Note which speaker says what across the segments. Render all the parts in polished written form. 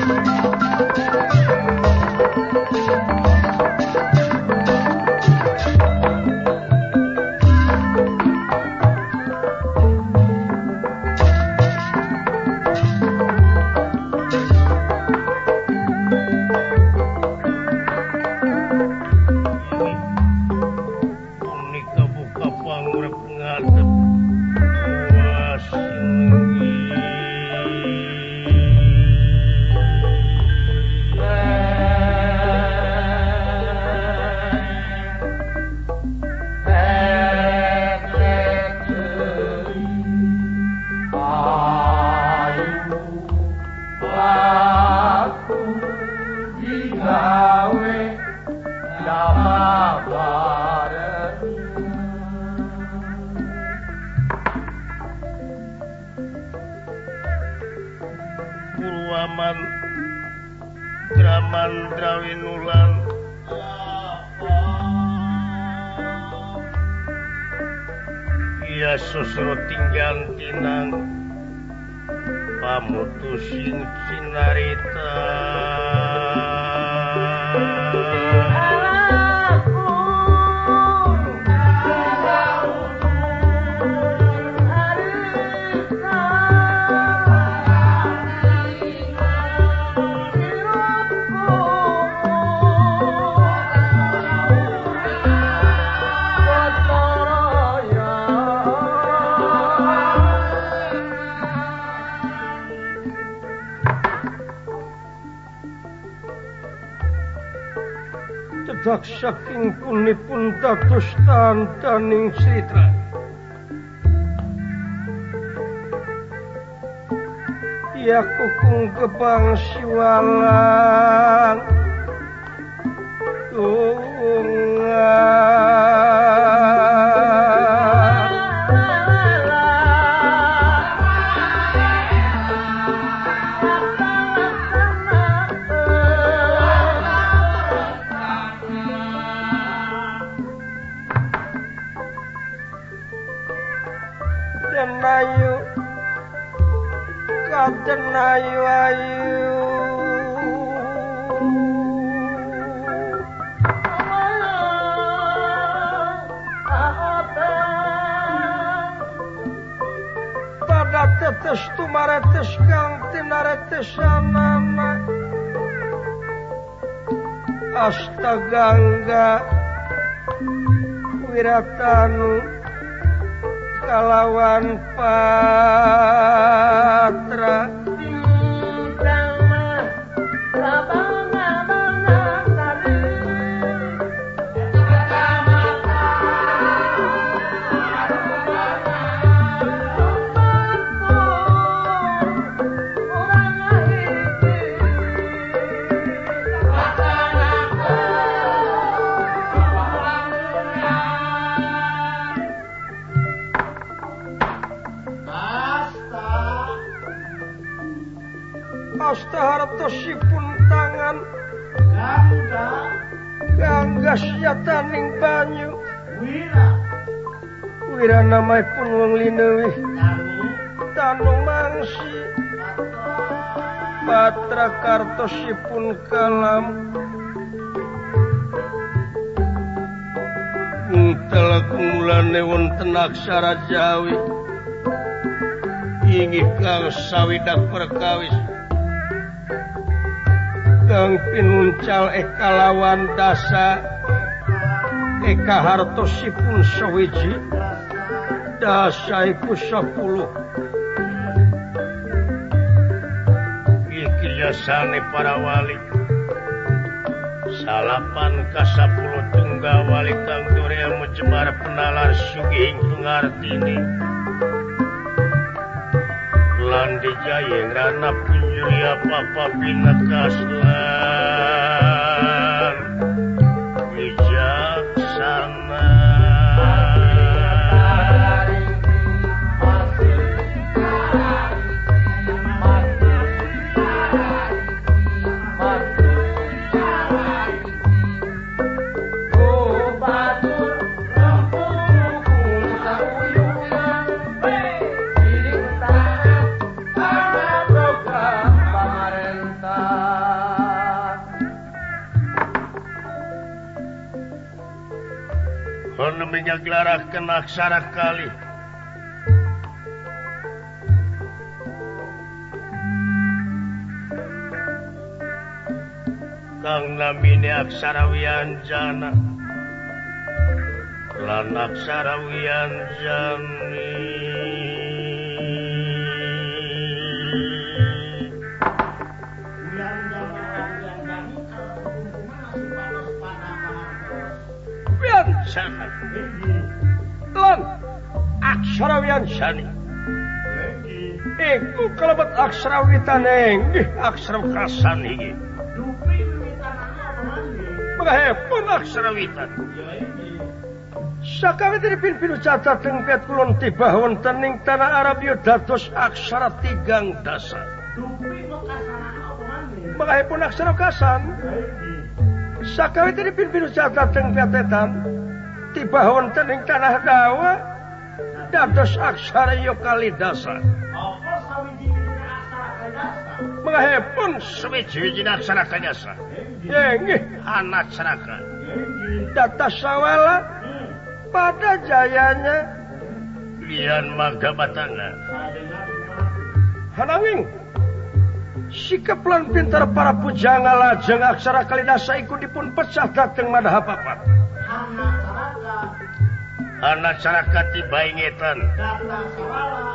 Speaker 1: Thank you. Purwaman Dramandra winulan Iya susro tinggal tinang pamutusing cinarita. Cedak saking punipun dados tandaning slitra. Ya kukung gebang siwalang ayu ayu pada tetes tumaretes kang tinaretesanana Astagangga Wiratanu kalawan patra hartosipun tangan gangga siyataning banyu wira namaipun wong lineuwih tanu mangsi patra kartosipun kalam ngtel kumulane wonten aksara Jawi inggih kang sawidak perkawis kang pinuncal eka lawan dasa eka hartosipun sawiji dasa iku 10. Iki jasane para wali salapan ka 10 tunggal wali kang durya mejemar penalar sugihing pengartini lan dijaya rana punjuria papa pinakaslan wijaksana. Menyaglarahkan aksara kali kang namine aksara wianjana lan aksara wianjani. Lan aksara wianjani iku kalebet aksara witane nggih aksara kasani iki. Mangahepun aksara witan. Sakawit pin cacat tengpet kulon tiba wonten ing tanah Arab ya dados aksara tigang dasa. Mangahipun aksara kasan. Sakawit pin cacat tengpet etan tiba wonten ing tanah Dawa dados aksara ya kalidasa. Mangahipun suwiji-wijine aksara kalidasa. Nggih, anacaraka. Data sawala pada jayanya lian maga batanga. Hananging sikap lan pintar para pujangga lajeng aksara kalidasa iku dipun pecah dhateng madhah papat. Anacaraka tiba ingetan.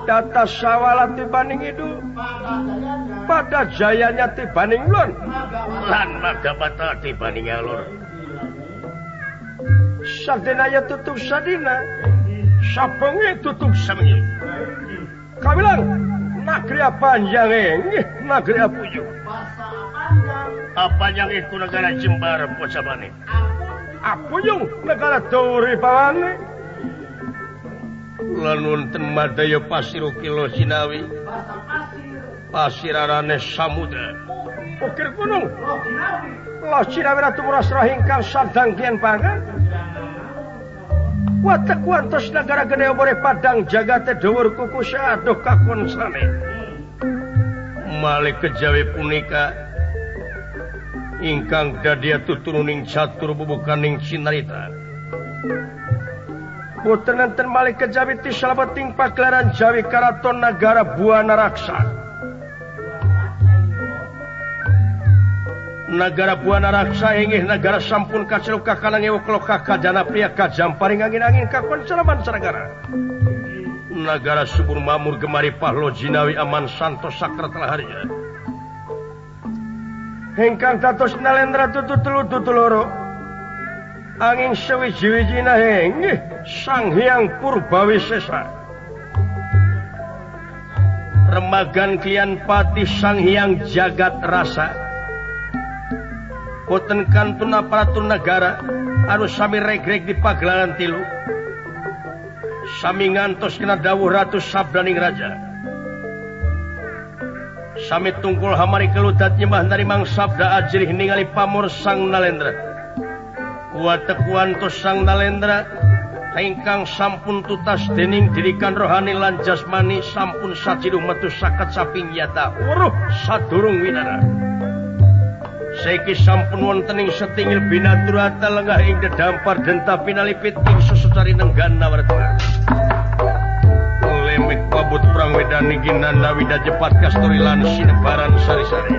Speaker 1: Data sawala tibaning itu pada jayanya tibaning lon lan maga batanga tibaning alur. Sadinaya tutup sadina, sabengi tutup semengi. Kawilang nagri panjang nggih nagri Apuyung. Panjang iku negara Jembar pocapane. Apuyung negara Duri bawane. Lan wonten madaya pasir kilo Sinawi. Pasirarane samudra. Ukir gunung. Loh Sinawi Ratu Murasra ingkang sadang kian pangan. Watek wantos negara gede obore padang jagate dhuwur kuku saduh kakon sane. Malih kejawi punika ingkang dadi tuturuning catur bubukaning cinarita. Boten enten malih kejawi ti salebeting pagelaran Jawi Karaton Nagara Buana Raksa. Nagara Buana Raksa inggih nagara sampun kaceluk kakanang ewa kloka kajana pria kajamparing angin-angin kakon celaman saragara. Nagara subur mamur gemari pahlo jinawi aman santos sakra telaharja. Ingkang dados nalendra tutu telu tutu loro. Angin sewiji-wijina inggih Sang Hyang Purbawisesa. Remagan klian pati Sang Hyang Jagat Rasa. Boten kantun aparatur nagara anu sami regreg di pagelaran tilu. Sami ngantos kena dawuh ratu sabdaning raja. Sami tungkul hamari keludat nyembah narimang sabda ajrih ningali pamor Sang Nalendra. Kuwatek kuantos Sang Nalendra ingkang sampun tutas dening didikan rohani lan jasmani sampun sajiduh metu saket saping yata weruh sadurung winara. Saiki sampun wonten ing setingil binaturata lenggah ing dedampar denta pinalipit ing sesecari nenggan nawarta. Lemik pabut prang wedani ginanda wida jepat kasturi lan sinebaran sari-sari.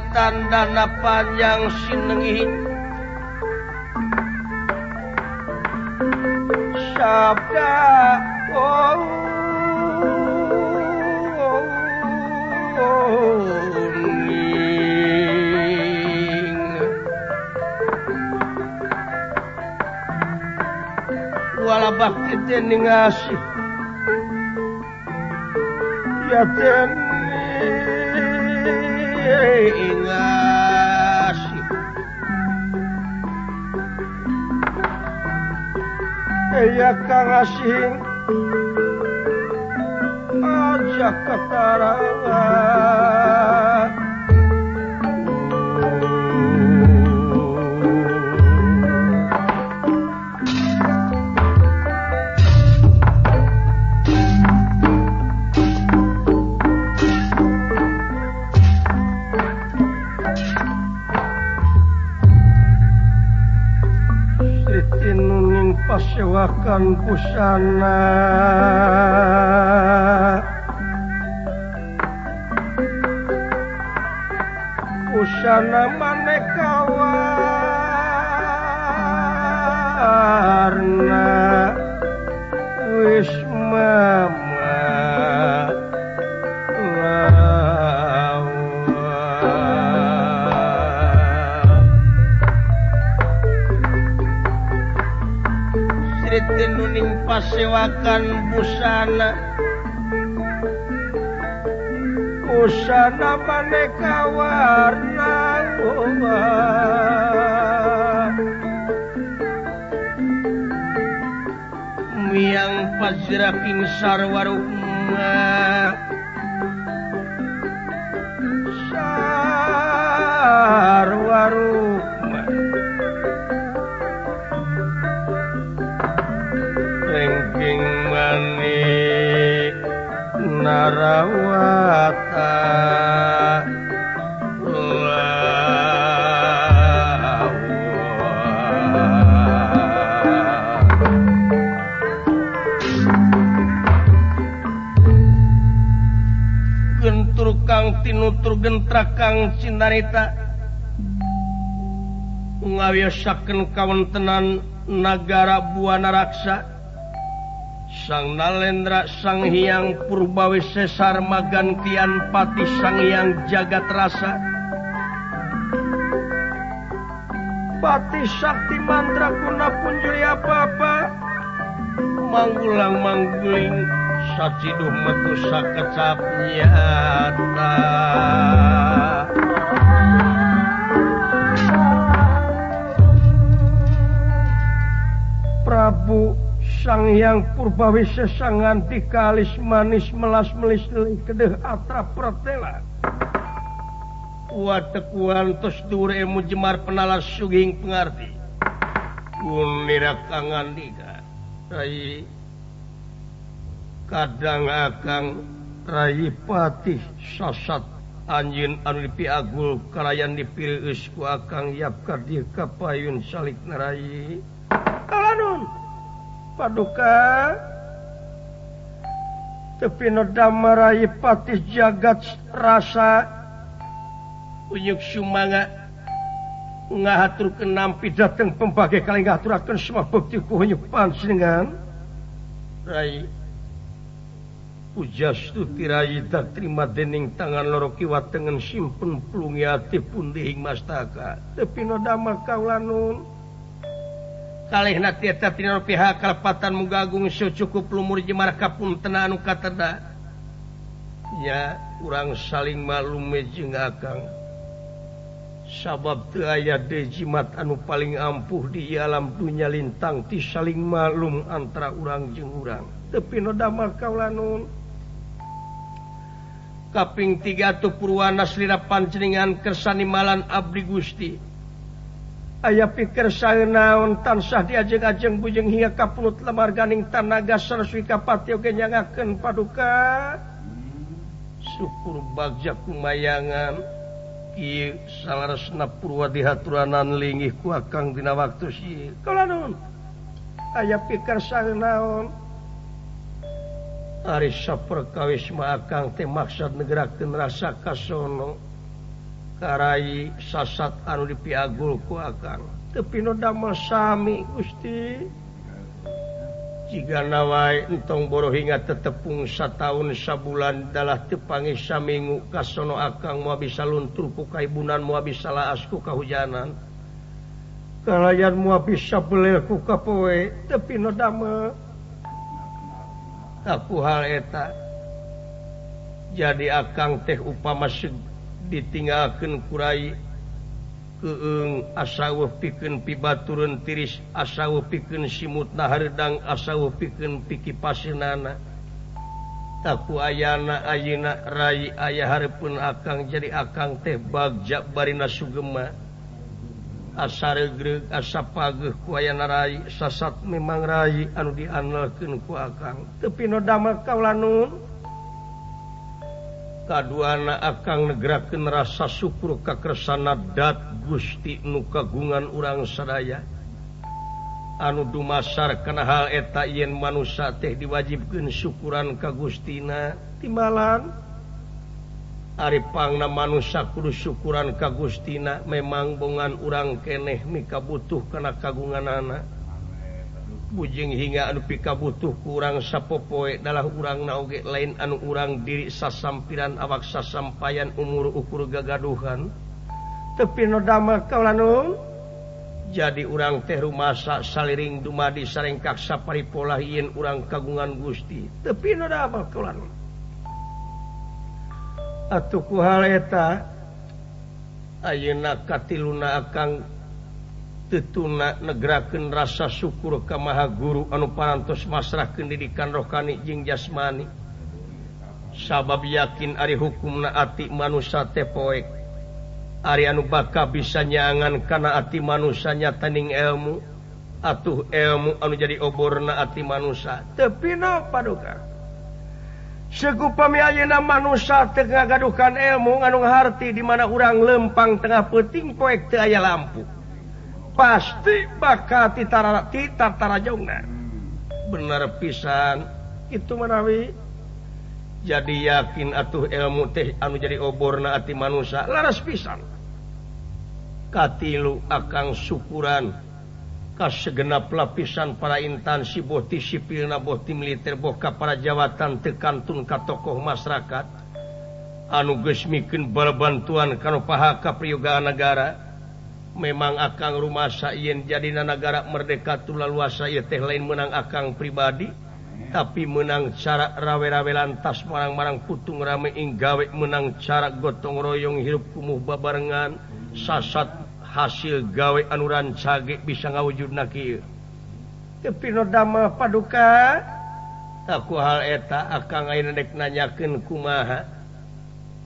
Speaker 1: Tandana panjang sinengi sabda Oh, wala bakti dening asih ya dening asih ya kang asih aja ketarangan. Pasewakan busana busana maneka warna wis mama Tinuning pasewakan busana busana maneka warna miang pajraking sarwarukma sarwarukma King manik narawata gentur kang tinutur gentrak kang cinarita ngawiyosaken kawontenan nagara Buana Raksa Sang Nalendra Sang Hyang Purbawisesar Magantian Pati Sang Hyang Jagat Rasa Pati Sakti Mandraguna punjuli apa-apa manggulang mangguling saciduh metu sakecap nyata. Prabu Sang Hyang Purbawisesa nganti kalis manis melas melis kedeh atra pratela watekuan tos dhuwur emu jemar penalas suging pengarti kunira kangandika rai kadang akang rai patih sasat anjeun anu dipiagul kalayan dipireueus ku akang yap kardi kapayun salik rai kalanun paduka tepi nodama rai patih jagat rasa unyuk sumanga ngahaturkeun nampi dateng pembage kalih ngaturakeun semua bukti ku unyuk panjenengan rai pujastuti rai tak terima dening tangan loro kiwa tengen simpen plungi ati pundihing mastaka tepi nodama kaula nun kalihna tieta tina pihak kalepatan muga agung cukup lumur jemar kapunten anu kateda nya urang saling maklum jeung akang sabab teu aya deui jimat anu paling ampuh di alam dunya lintang ti saling maklum antara urang jeung urang tepi nu damel kaula nun kaping 3 atuh purwana slira panjenengan kersa nimalan abdi Gusti aya pikir saeunaon tansah diajeng-ajeng bujeng hingga kapunut lemar ganing tanaga saraswi kapati oge nyangakeun paduka syukur bagja kumayangan ieu salaresna purwa dihaturanan linggih ku akang dina waktu ieu kaula nun aya pikir saeunaon ari saperkawis mah akang teh maksad negerakeun rasa kasono karai sasat anu dipiagul ku akang tepi nu damel sami Gusti Jigana wae entong boro hingga tetepung sataun sabulan dalah tepangi saminggu kasono akang moal bisa luntur ku kaibunan moal bisa laas ku kahujanan. Kalayan moal bisa belel ku kapoe tepi no damel. Aku hal eta jadi akang teh upama ditinggalkeun kurai keung asaweuh pikeun pibatureun tiris asaweuh pikeun simutna hareudang asaweuh pikeun pikipaseunana taku ayana ayeuna rai aya hareupeun akang jadi akang teh bagja barina sugema asa regreg asa pageuh ku ayana rai sasat memang rai anu diandalkeun ku akang teu pino damel kaula nun. Kaduana akang negerakeun rasa syukur kakersana dat Gusti nu kagungan urang sadaya anu dumasar kana hal eta yen manusa teh diwajibkeun syukuran ka Gustina timbalan ari pangna manusa kudu syukuran ka Gustina memang bongan urang keneh mikabutuh kana kagunganana bujing hingga anu pikabutuh ku urang sapopoe dalah urang na oge lain anu urang diri sasampiran awak sasampayan umur ukur gagaduhan tepi no damel kaula nun. Jadi urang teh rumasa saliring dumadi sarengkak saparipolah yen urang kagungan Gusti tepi no damel kaula nun. Atuh ku hal eta ayeuna katiluna akang tetuna negerakeun rasa syukur ka Maha Guru anu parantos masrahkeun didikan rohani jeung jasmani sabab yakin ari hukumna ati manusa teh poek ari anu bakal bisa nyangan kana ati manusa nyataning ilmu atuh ilmu anu jadi oborna ati manusa teu pino paduka segupami ayeuna manusa teu ngagaduhkan ilmu anu ngaharti di mana urang lempang tengah peuting poek teu aya lampu pasti bakal titarajongna bener pisan itu manawi jadi yakin atuh ilmu teh anu jadi oborna ati manusa laras pisan katilu akang syukuran ka segenap lapisan para intansi boh ti sipilna boh ti militer boh ka para jawatan teu kantun ka tokoh masyarakat anu geus mikeun bala bantuan kana paha kapriyogaan nagara. Memang akang rumasa yen jadina nagara merdeka tulaluasa ieu teh lain menang akang pribadi tapi menang cara rawe-rawe lantas marang-marang putung rame ing gawe menang cara gotong royong hirup kumuh babarengan sasat hasil gawe anu rancage bisa ngawujudna kieu teu pino damel paduka taku hal eta akang ayeuna dek nanyakeun kumaha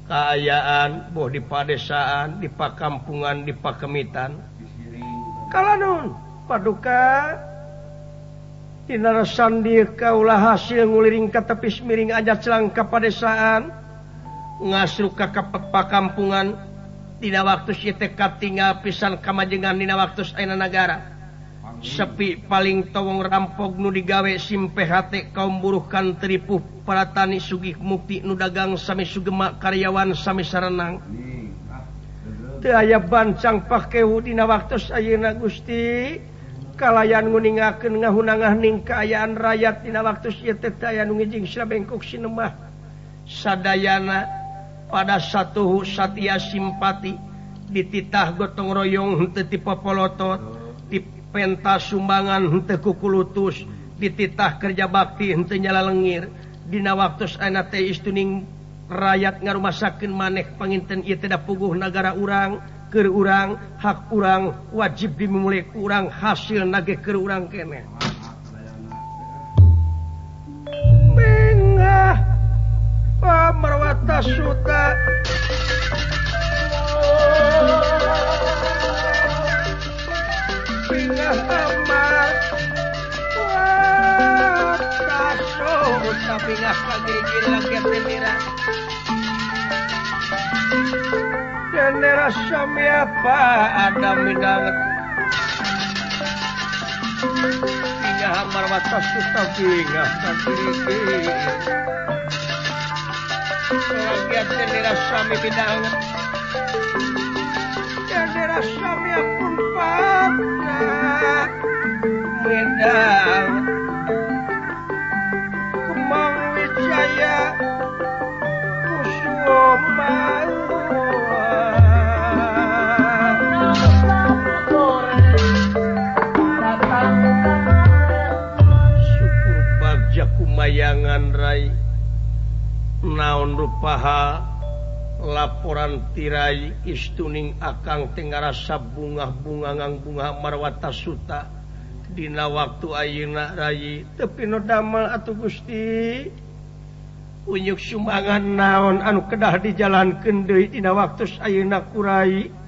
Speaker 1: kaayaan boh di padesaan, di pakampungan, di pakemitan. Kalanun paduka dina resan dieu kaulah hasil nguliring ka tepis miring aja celang ka padesaan ngasru ka pakampungan dina waktu ieu teh katinggal pisan kamajengan dina waktu ayeuna nagara sepi paling towong rampog nu digawe simpeh hate kaum buruh kan teripuh para tani sugih mukti nu dagang sami sugema karyawan sami sarenang teu aya bancang pakewu dina waktu ayeuna Gusti kalayan nguningakeun ngahunangah ning kaayaan rakyat dina waktu ieu teh teu aya nu ngijing sila bengkok sinemah sadayana pada satuhu satia simpati dititah gotong royong henteu ti popolotot di pentas sumbangan henteu kukulutus dititah kerja bakti henteu nyala lengir dina waktu ayeuna teh istuning rakyat ngarumasakeun maneh panginten ieu teh da puguh nagara urang keur urang hak urang wajib dimulai ku urang hasil nage keur urang keneh bengah pamarwata suta bengah amar wata suta bengah kagirigir rakyat bendera bendera sami apa ada midanget bengah amar wata suta bengah kagirigir rakyat bendera sami midanget bendera sami pun pada midang. bayangan Rai naon rupaha laporan tirai istuning akang teh ngarasa bungah-bunga ngangbungah marwata suta dina waktu ayeuna Rai teu pino damel atuh Gusti unyuk sumbangan naon anu kedah dijalankeun deui dina waktu ayeuna ku Rai.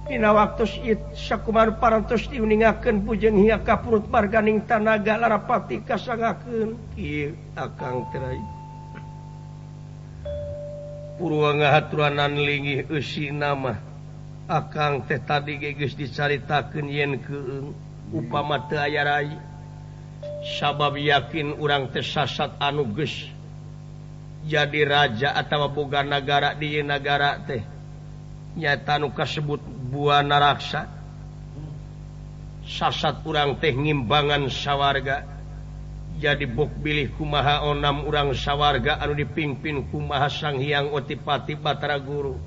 Speaker 1: Dina waktu ieu sakumaha parantos diuningakeun bujeng hingga ka purut marganing tanaga larapati kasangakeun kieu akang teh Rai. Purwa ngahaturanan linggih eusina mah akang teh tadi ge geus dicaritakeun yen keung upama teu aya Rai sabab yakin urang teh sasat anu geus jadi raja atawa boga nagara di ieu nagara teh nyata nu kasebut Buana Raksa sasat urang teh ngimbangan sawarga jadi bok bilih kumaha onam urang sawarga anu dipimpin kumaha Sang Hyang Otipati Batara Guru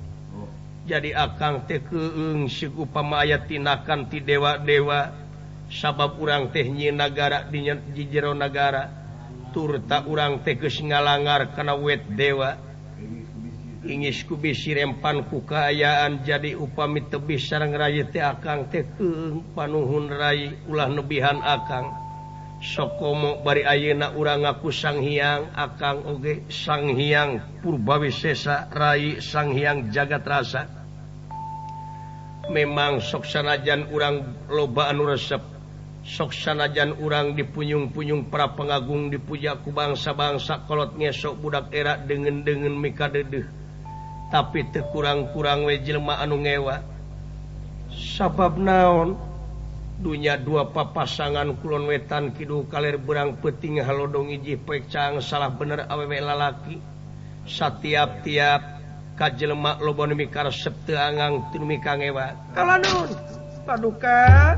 Speaker 1: jadi akang teh keung siga upama aya tinakan ti dewa-dewa sabab urang teh nyieun nagara di jero nagara turta urang teh geus ngalangar kana wet dewa ingis ku bisi rempan ku kaayaan jadi upami tebih sareng Rai teh akang teh keung panuhun Rai ulah nebihan akang sokomo bari ayeuna urang ngaku Sang Hyang akang oge Sang Hyang Purbawisesa Rai Sang Hyang Jagat Rasa memang sok sanajan urang loba anu resep sok sanajan urang dipunyung-punyung para pengagung dipuja ku bangsa-bangsa kolot ngesok budak era dengen-dengen mikadedeuh tapi teu kurang-kurang we jelema anu ngewa sabab naon dunya dua papasangan kulon wetan kidul kaler berang peuting halodong ijih poek caang salah bener awewe lalaki satiap-tiap ka jelema loba nu mikaresep teu angang teu mikangewa kalanun paduka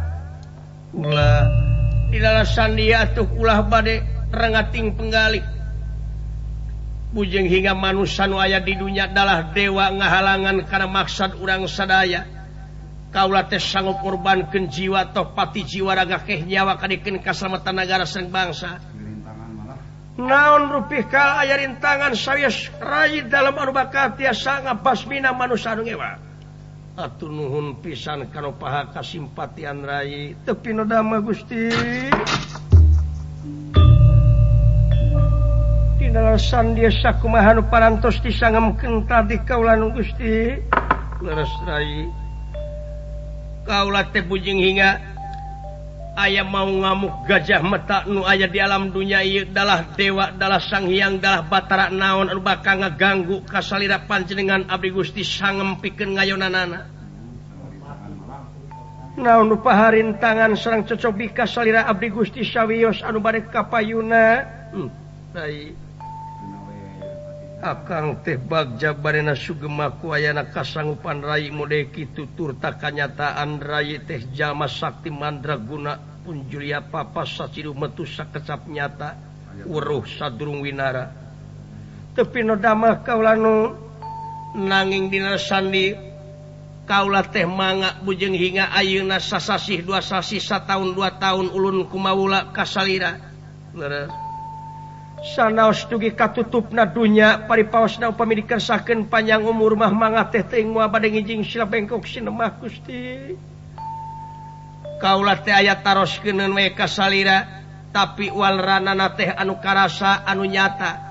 Speaker 1: ulah dilalasan dia atuh ulah bade rengating penggalih bujeng hingga manusia nu aya di dunya dalah dewa ngahalangan kana maksad urang sadaya kaula teh sanggup korbankeun jiwa toh pati jiwa raga keh nyawa kadikeun kasalamatan nagara sareng bangsa naon rupih kal aya rintangan sawios Rai dalam anu bakal tiasa ngabasmina manusia anu ngewa atuh nuhun pisan kana paha kasimpatian Rai teu pinodama Gusti. Dina dia sakumaha nu parantos disangemkeun tadi kaula nu Gusti leres Rai kaula teh bujing hingga aya mau ngamuk gajah meta nu aya di alam dunya ieu dalah dewa dalah Sang Hyang dalah Batara naon anu bakal ngaganggu kasalira panjenengan abdi Gusti sangem pikeun ngayonanana naon nu paharintangan sareng cocobi kasalira abdi Gusti sawios anu bade kapayuna Rai akang teh bagja barena sugema ku ayana kasanggupan Rai mode kitu turta kanyataan Rai teh jalma sakti mandraguna punjulia papa sacidu metu sakecap nyata weruh sadurung winara teu pinodamah kaula nu nanging dina sandi kaula teh mangga bujeng hingga ayeuna sasasih dua sasih sataun dua taun ulun kumawula kasalira leres sanaos dugi katutupna dunya paripaosna upami dikersakeun panjang umur mah mangga teh teuing moal bade ngijing sila bengkok sinemah Gusti kaula teh aya taroskeun we kasalira tapi walranana teh anu karasa anu nyata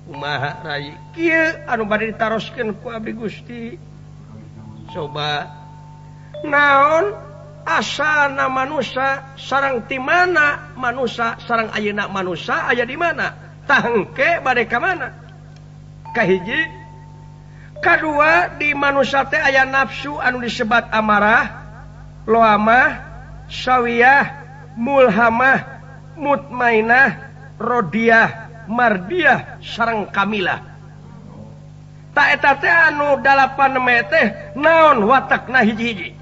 Speaker 1: kumaha Rai kieu anu bade ditaroskeun ku abdi Gusti coba naon asalna manusia sareng ti mana manusia sareng ayeuna manusia aya di mana tangke bade ka mana kahiji kadua di manusia teh aya nafsu anu disebat amarah loamah sawiyah mulhamah mutmainah rodiah mardiah sareng kamilah ta eta teh anu dalapan teh naon watakna hiji-hiji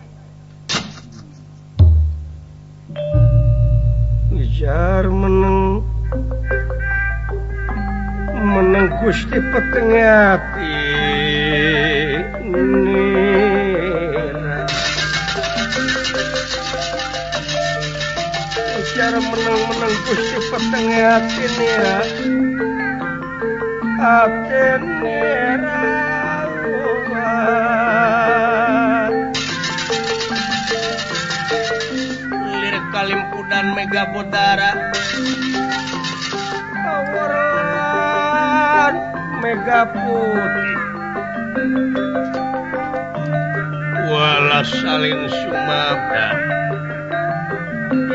Speaker 1: Jar meneng meneng Gusti peteng ati nira. Jar Meneng-meneng Gusti petenge atine atine lir kalimpudan mega bodara awaran mega putih wala salin sumabda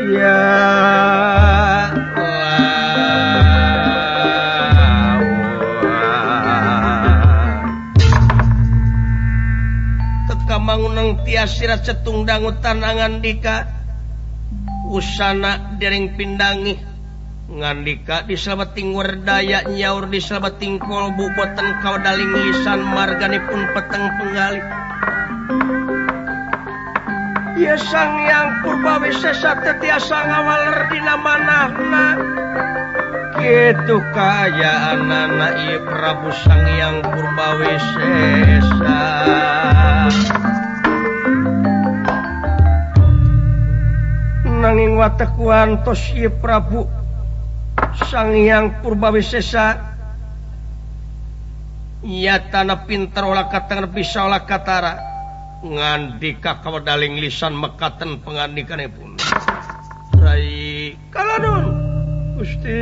Speaker 1: ya teka manguneng tiasira cetung dangu tanangan dika usana dereng pindangi ngandika diselebeting werdaya nyaur diselebeting kolbu boten kawadaling lisan marganipun peteng penggalih. Ya Sang Hyang Purbawisesa teu tiasa ngawaler dina manahna. Kitu kaayaanana ieu Prabu Sang Hyang Purbawisesa. Nanging watekuan tos ieu Prabu Sang Hyang Purbawisesa nyatana pinter olah katengan bisa olah katara. Ngandika kawedaling lisan mekaten pangandikanipun. Rai Kalanun Gusti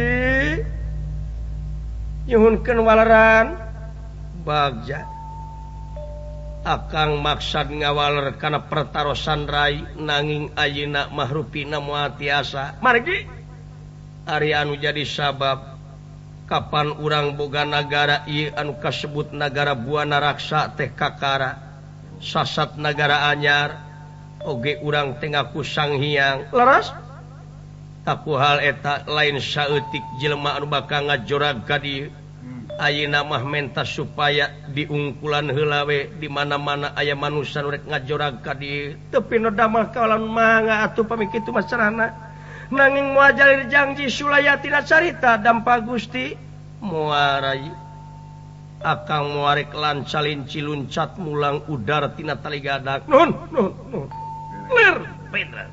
Speaker 1: nyuhunkeun waleran bagja akang maksad ngawaler kana pertarosan rai nanging ayeuna mah rupina moal tiasa. Margi ari anu jadi sabab kapan urang boga nagara ieu anu kasebut nagara Buana Raksa teh kakara sasat nagara anyar oge urang teh ngaku Sang Hyang leres taku hal eta lain saeutik jelema anu bakal ngajorag ka dieu ayeuna mah menta supaya diungkulan heula we di mana-mana aya manusa nu rek ngajorag ka dieu teu pinoda mah kawalan mangga atuh pami kitu mah carana nanging moal jalir janji sulaya tina carita dampa Gusti moal rai akang muarek lancalinci luncat mulang udara tina tali gadak. Nun, nun, nun. Lir, pinter.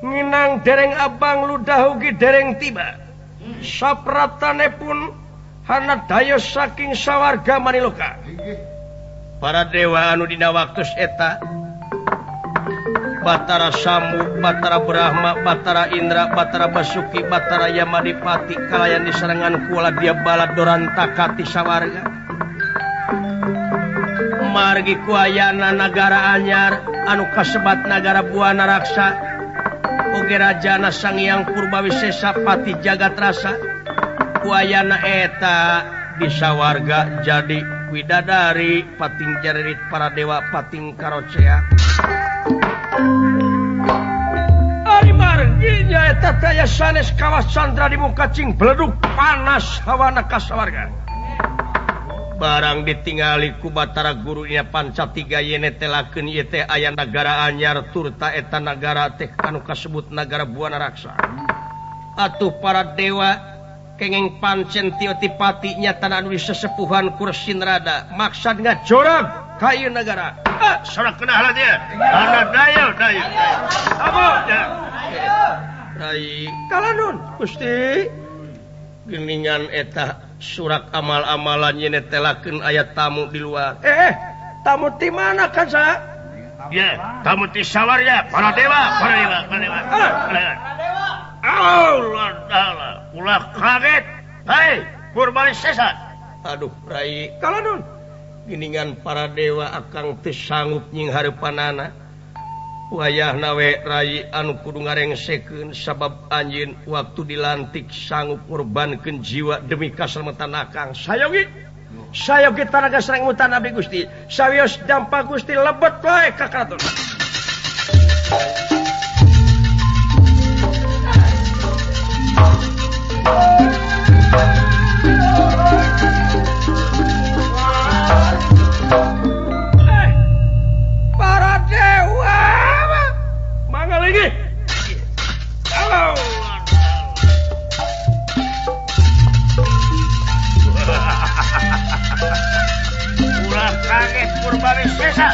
Speaker 1: Nginang dereng abang ludah ugi dereng tiba. Sapratane pun hana dayo saking sawarga maniloka. Para dewa anu dina waktus eta Batara Samu, Batara Brahma, Batara Indra, Batara Basuki, Batara Yamadipati kalayan diserangan kula dia balad dorantaka ti sawarga. Margi kuayana nagara anyar anu kasebat nagara Buana Raksa oge rajana Sang Hyang Purbawisesa pati jagat rasa kuayana eta di sawarga jadi widadari pating jaririt para dewa pating karocea. Ari marginya eta taya sanes kawah candra di muka cing beleduk panas hawana kasawarga. Barang ditingali ku Batara gurunya panca tiga yene telakeun ieu teh aya nagara anyar turta eta nagara teh anu kasebut nagara Buana Raksa. Atuh para dewa kenging pancen tioti-pati nyatana anu disesepuhan kursi nerada maksad ngajorag ka ieu nagara. Ah, sorak kena halat dia. Ana dayo dayo. Apa? Rai Kalanun Gusti geningan eta surak amal-amalan yen telakeun aya tamu di luar. Tamu ti mana kan sa?
Speaker 2: Ya, tamu ti sawarya para dewa, para dewa, para dewa. Para dewa. Allah Allah, ulah kaget. Hei, Purbawisesa.
Speaker 1: Aduh, Rai Kalanun. Geningan para dewa akang teu sanggup nying hareupanana. Wayahna we rai anu kudu ngarengsekeun sabab anjeun waktu dilantik sanggup ngorbankeun jiwa demi kaslametan akang. Sayogi sayogi tanaga sareng mutan abdi Gusti. Sawios dampa Gusti lebet wae ka karaton. Para dewa mangalingi. Halo.
Speaker 2: Ulah kaget Purbawisesa.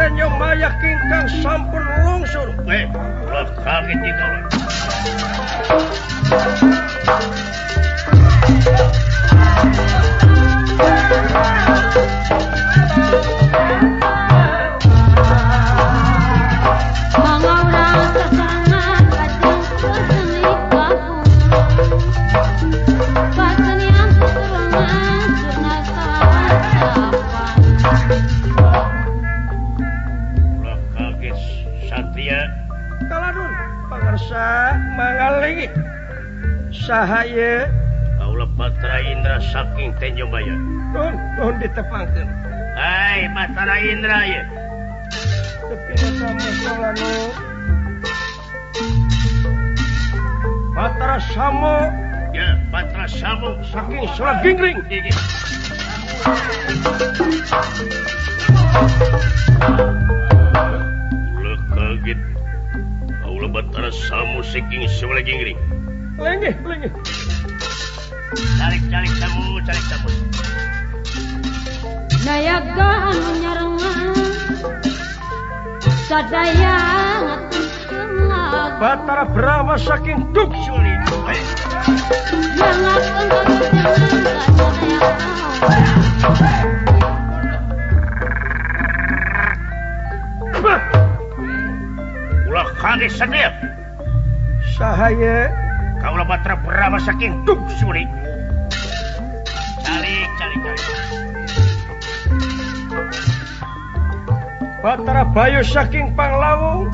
Speaker 1: Tenyo Maya ingkang sampun lungsur. Ulah kaget itu. Mangalingi saha ieu kaula Batara Indra saking Tenjo Maya. Nuhun ditepangkeun. Hai Batara Indra ieu. Tepi sama nu Batara Samo. Ya, Batara Samo saking Sulaginggring. Ulah kaget. Kaula Batara Samo saking Sulaginggring. Lenggih, lenggih. Calik samu, calik samu.
Speaker 3: Nayaga anu nyarengan sadaya ngaturkeun
Speaker 1: Batara Brahma saking Duksuli. Ulah kaget sadia. Saha ye? Kaula Batara Brahma saking Duksuli. Calik, calik, calik. Batara Bayu saking Panglawung.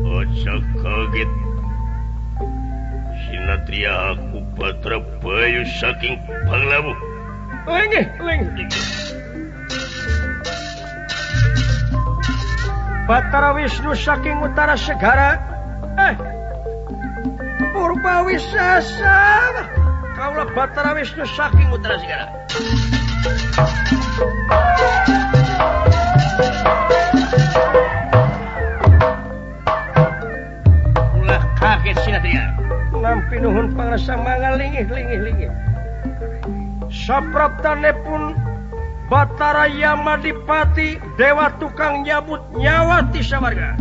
Speaker 1: Ojo kaget. Sinatria aku Batara Bayu saking Panglawung. Lenggih, lenggih. Batara Wisnu saking Utara Segara. Purba Wisesa. Kaula Batara Wisnu saking Utara Segara. Ulah kaget sinatria. Nampi nuhun pangrasa mangalingih lingih lingih. Sapraptanipun Batara Yamadipati dewa tukang nyabut nyawa ti sawarga.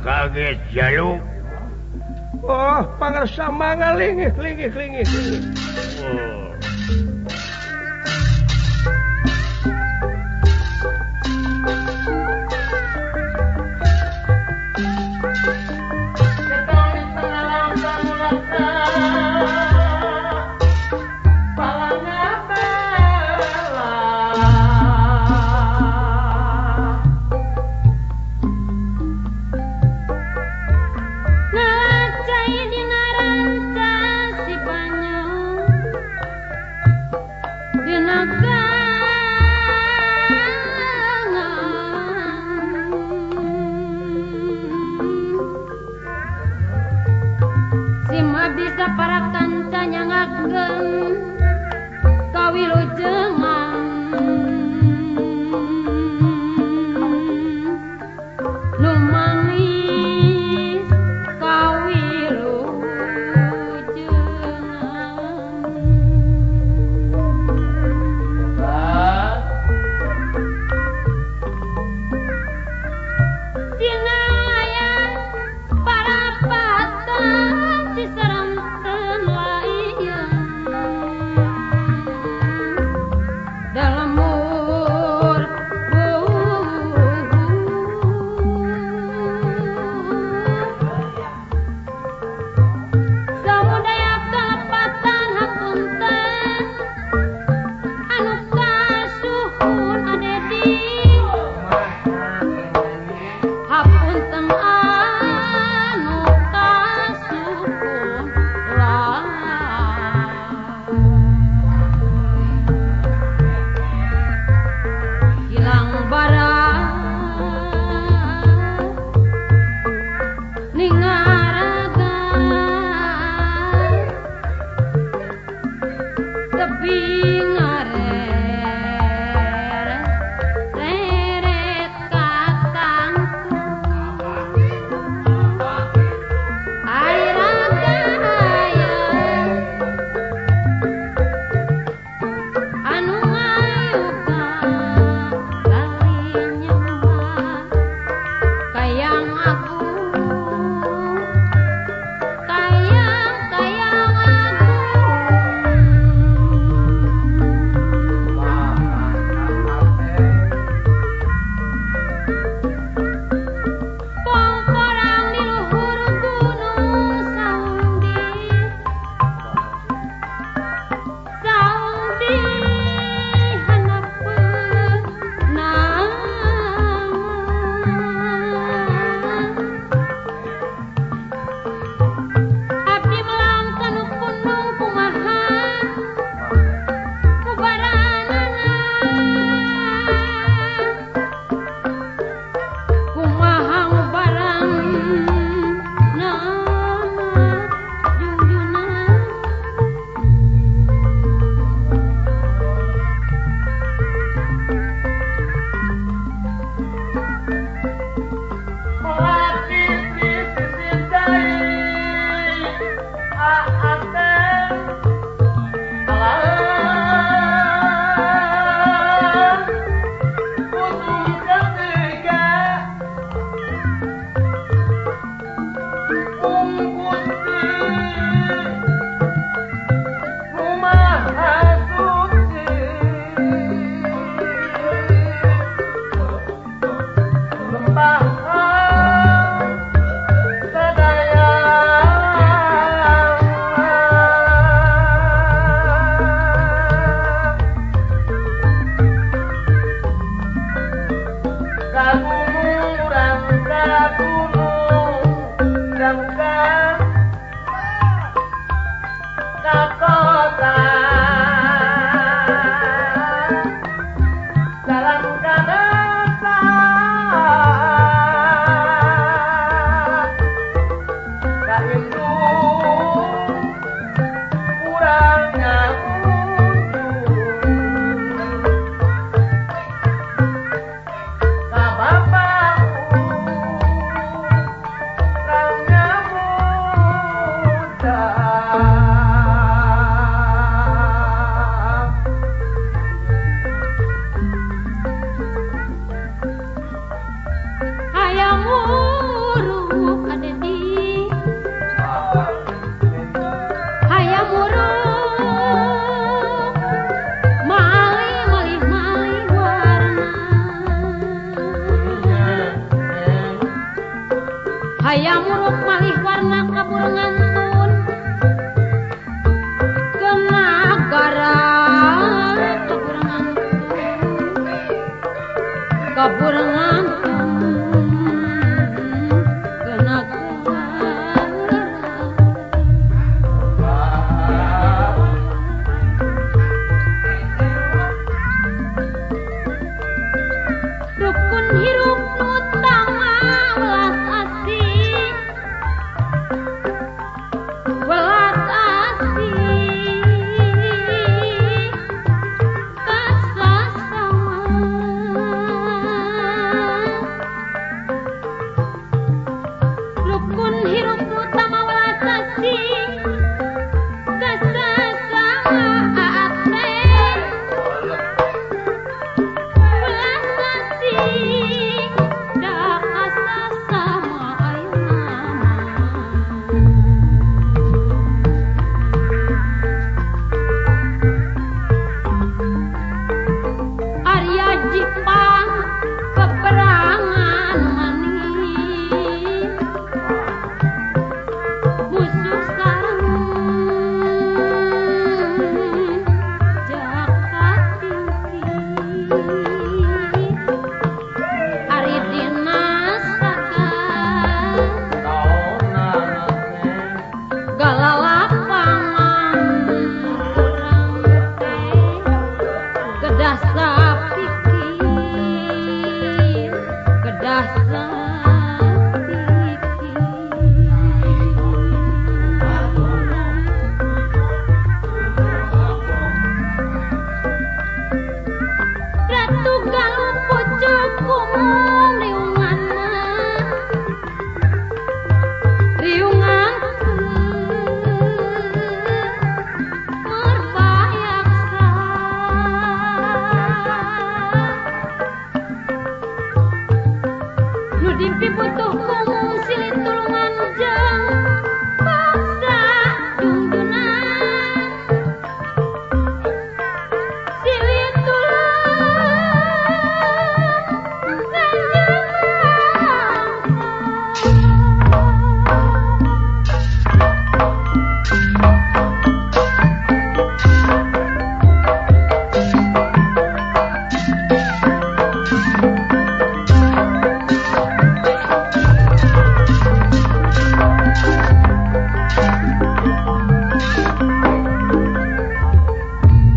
Speaker 1: Kaget jaluk. Oh, pangersa mangalingih lingih lingih. Oh.
Speaker 3: Si Hayang muruk malih warna kaburungan tun kena gara kaburungan tun kaburungan tun kena gara. Rukun hirup nu tama welas asih welas asih kasasama rukun hirup nu tama welas asih kasasama ate welas asih da kasasama ayeuna mah. Arya Jipang peperangan manis musuh sareng Jaka Tingkir Ari dina saka galalapangan urang teh kedah sapikir kedah sapikir. Ratu Galuh pucuk umum riunganna riungan merbayaksa nu dimpi butuh kumung silih tulungan jeung bangsa dungdunan silih tulungan jeung bangsa.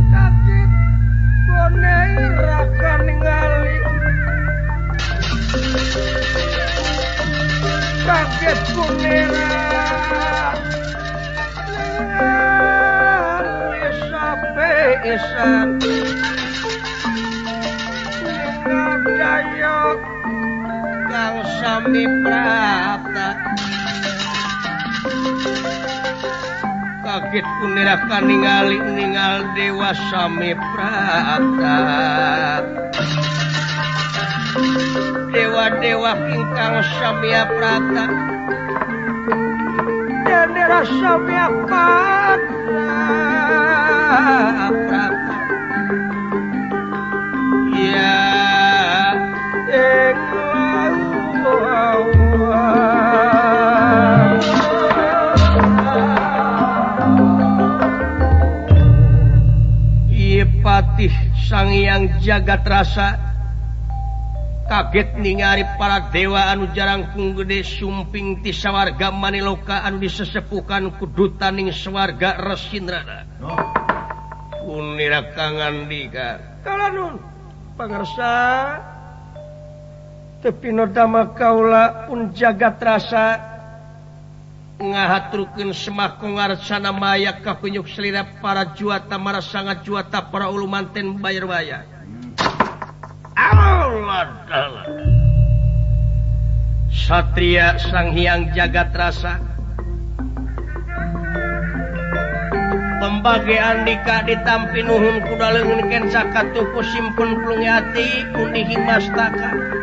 Speaker 1: Kaget bonai raka ningali kaget bonera ningali sape isan dayok kang sami prata Kaget kunira kaningali ningal dewa sami prata. Dewa-dewa ingkang samya prata. Dendera samya prata. Ya Patih Sang Hyang Jagat Rasa kaget ningali para dewa anu jarangkung gede sumping ti sawarga maniloka anu disesepukan ku dutaning swarga Resindrana. Kunira kangandika kalanun pangersa tepi nodama kaula pun jagat rasa ngahaturkeun semah ngarsana maya kapinyuk selira para juata marasanga juata para ulu manten bayar-bayar. Allah Allah. Satria Sang Hyang Jagat Rasa pembagi andika ditampi nuhun kuda leungeun kenca katuku simpun plungyati kundihi mastaka.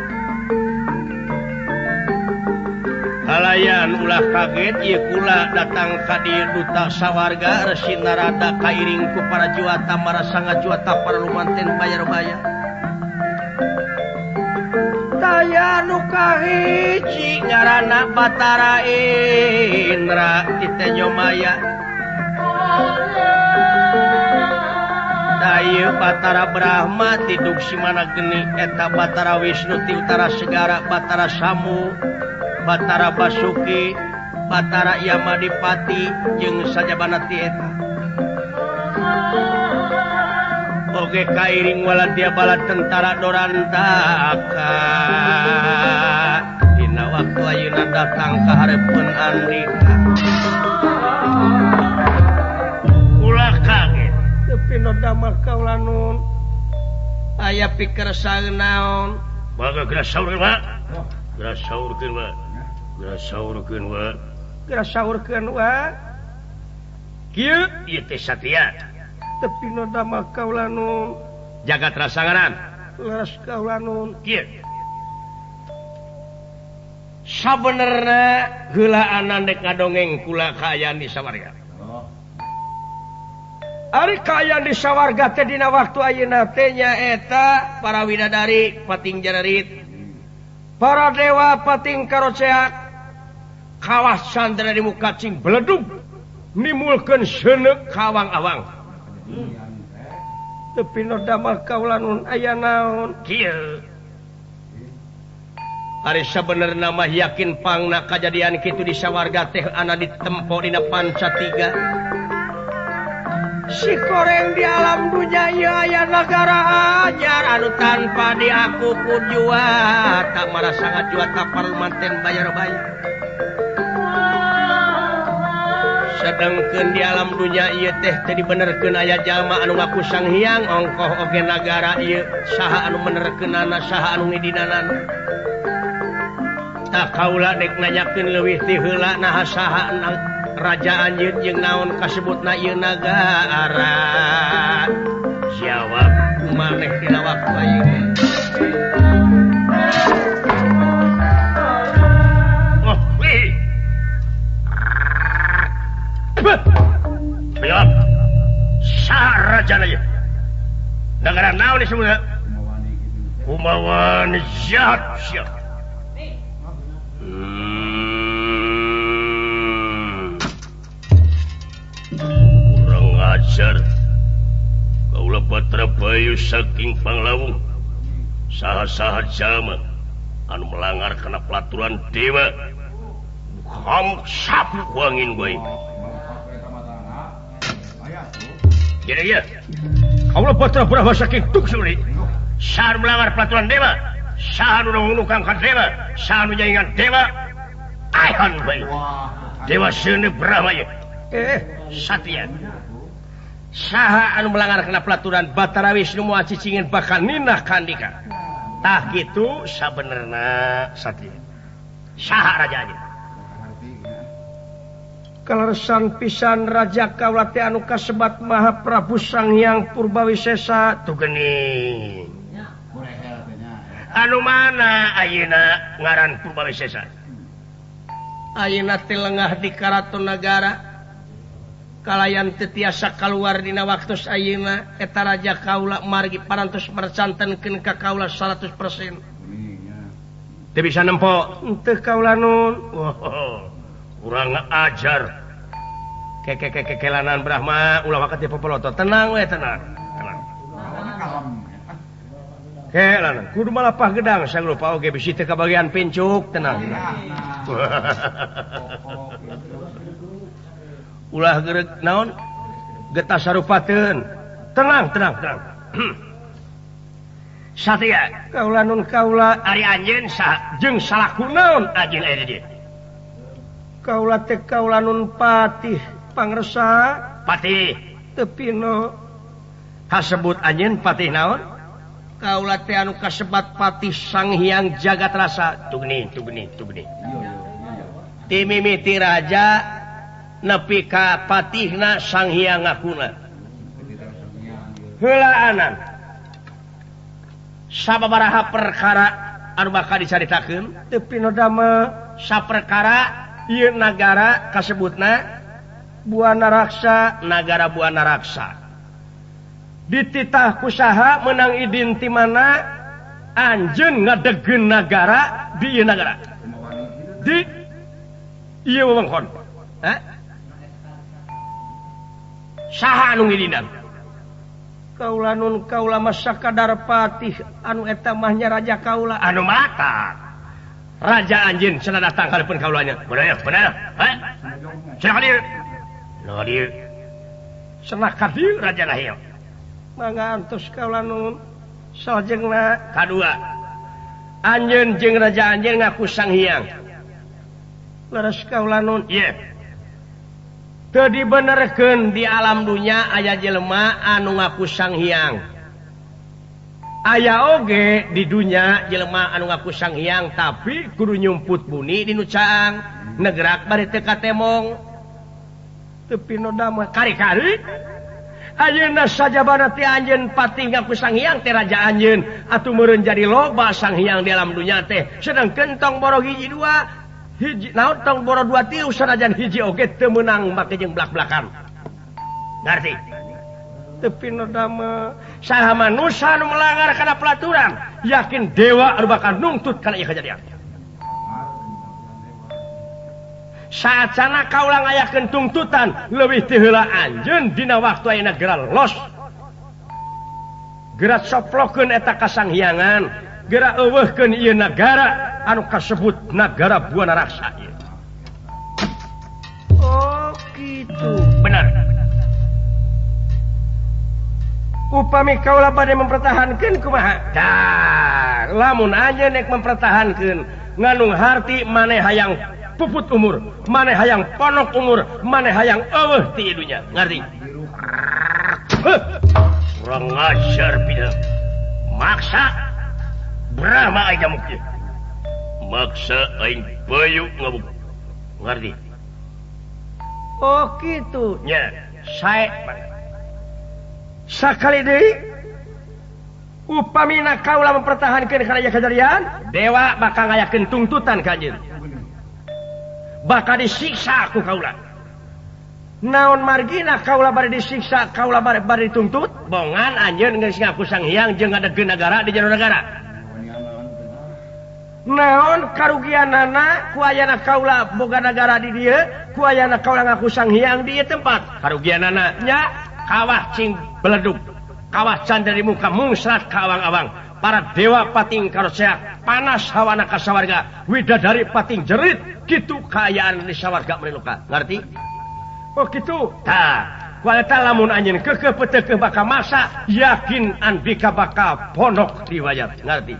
Speaker 1: Kalayan ulah kaget ieu kula datang ka dieu duta sawarga Resi Narada kairing ku para juata marasanga juata para lumanten bayar-bayar. Taya nu kahiji ngaranna Batara Indra ti Tenyo Maya. Taya Batara Brahma ti Duksimana Geni eta Batara Wisnu ti Utara Segara Batara Samu Batara Basuki, Batara Yamadipati jeung sajabana ti eta. Oge kairing waladia bala tentara Dorantaka. Dina waktu ayeuna datang ka hareupeun andika. Ulah kaget. Tepi nu damel kaula nun. Aya pikersang naon?
Speaker 2: Baga geura saur wa. Geura saurkeun wa. Geura saurkeun wa.
Speaker 1: Geura saurkeun wa.
Speaker 2: Kieu ieu teh satria.
Speaker 1: Tepi nu damel kaula nun.
Speaker 2: Jagat rasangaran.
Speaker 1: Leres kaula nun.
Speaker 2: Kieu.
Speaker 1: Sabenerna heulaanan dek ngadongeng kula kaayaan di sawarga. Ari kaayaan di sawarga teh dina waktu ayeuna teh nyaeta para widadari pating jararit. Para dewa pating karoceak. Kawah sandra di muka cing beledug nimulkeun seuneuk kawang-awang. Tepi nu damel kaula nun aya naon?
Speaker 2: Kieu.
Speaker 1: Ari sabenerna mah yakin pangna kajadian kitu di sawarga teh ana ditempo dina panca tiga. Si koreng di alam dunya ieu aya nagara anyar anu tanpa diaku ku juata marasanga juata parlumanten bayar-bayar. Sedangkeun di alam dunya ieu teh teu dibenerkeun aya jalma anu ngaku Sang Hyang ongkoh oge nagara ieu saha anu menerkeunana saha anu ngidinanana. Tah kaula dek nanyakeun leuwih ti heula naha saha raja anjeun jeung naon kasebutna ieu nagara. Jawab kumaneh dina waktu ayeuna.
Speaker 2: Oh, wih. Jawab. Saha rajana ieu? Nagara naon disebutna? Kumawan jahat sia. Kurang ajar. Kaula Patra Bayu saking Panglawung. Saha-saha jalma anu melanggar kana pelaturan dewa. Kamu sapu kuangin bae. Jadi ya. Kaula Patra Brahma saking Tuksuri. Saha anu melanggar pelaturan dewa, saha anu nunukang ka dewa, saha anu nyaingan dewa, aihan bae. Dewa seuneu Brahma ye. Satya.
Speaker 1: Saha anu melanggar kana pelaturan Batara Wisnu moal cicingin bakal ninah kandika. Tah kitu sabenerna Satya. Saha raja aja. Kaleresan pisan raja kaula teh anu kasebat Maha Prabu Sang Hyang Purbawisesa tuh geuning. Anu mana ayeuna ngaran Purbawisesa? Ayeuna teh lengah di karaton nagara. Kalayan teu tiasa kaluar dina waktos ayeuna eta raja kaula margi parantos mercantenkeun ka kaula 100%. Teu bisa nempo henteu kaula nun. Oh, kurang ajar. Kekekekelanan Brahma ulah wakat di popoloto. Tenang we tenang. Tenang. Kelanan kudu malapah gedang saglupa oge bisi teu kabagian pincuk tenang. Ulah gereg naon getah sarupateun. Tenang tenang tenang. Satya kaula nun kaula ari anjeun saha jeung salaku naon anjeun aya di dieu? Kaula teh kaula nun patih pangresa patih tepino kasebut anjeun patih naon? Kaula teh anu kasebat patih Sang Hyang Jagat Rasa tugni tugni tugni. Ti mimiti raja nepi ka patihna Sang Hyang ngakuna. Heulaanan sababaraha perkara anu bakal dicaritakeun tepino dama saperkara ieu nagara kasebutna Buana Raksa, nagara Buana Raksa. Dititah kusaha menang idin ti mana anjeun ngadegeun nagara di ieu nagara. Di ieu wewengkon. Hah? Saha anu ngidinan? Kaula nun kaula mah sakadar patih anu eta mah nya raja kaula anu mata. Raja anjeun cenah datang hareupeun kaulanya. Bener bener. Hah? Cenah ka dieu. Cenah ka dieu. Cenah ka dieu raja lahir. Mangga antos kaula nun. Salajengna kadua. Anjeun jeung raja anjeun ngaku Sang Hyang. Leres kaula nun. Ieu. Teu dibenerkeun di alam dunya aya jelema anu ngaku Sang Hyang. Aya oge di dunya jelema anu ngaku Sang Hyang tapi kudu nyumput buni di nu caang negerak bari teu katemong teu pinodama kari-kari ayeuna sajabana teh anjeun patih ngaku Sang Hyang teh raja anjeun atuh meureun jadi loba Sang Hyang di alam dunya teh sedangkeun tong boro hiji dua hiji naon tong boro dua tilu sanajan hiji oge teu meunang make jeung blak-blakan ngarti tepi nodama saha manusia nu melanggar kana pelaturan yakin dewa anu bakal nungtut kana ieu kajadian saacana kaula ngayakeun tungtutan leuwih ti heula anjeun dina waktu ayeuna geura los geura soplokeun eta kasanghiangan geura eueuhkeun ieu nagara anu kasebut nagara Buana Raksa ieu. Oh kitu bener. Upami kaula bade mempertahankeun kumaha? Tah, lamun anjeun nek mempertahankeun nganung harti maneh hayang puput umur, maneh hayang ponok umur, maneh hayang eueuh ti dunya. Ngarti? Kurang ajar pina. Maksa Brahma aing ngamuk ieu. Maksa aing bayu ngamuk. Ngarti? Oh kitu nya, sae. Sakali deui upamina kaula mempertahankeun kana ieu kajadian, dewa bakal ngayakeun tungtutan ka anjeun. Bakal disiksa ku kaula. Naon margina kaula bari disiksa, kaula bari dituntut? Bongan anjeun geus ngaku Sang Hyang jeung ngadegeun nagara di jero nagara. Naon karugianana ku ayana kaula boga nagara di dieu, ku ayana kaula ngaku Sang Hyang di ieu tempat. Karugianana nya kawah cing beledug, kawah candra di muka mungsrat ka awang-awang, para dewa pating karoseak, panas hawana ka sawarga, widadari pating jerit, kitu kaayaan di sawarga meniluka. Ngarti? Oh kitu. Tah, kualita lamun anjeun keukeuh peuteukeuh bakal masa, yakin andika bakal ponok riwayat. Ngarti?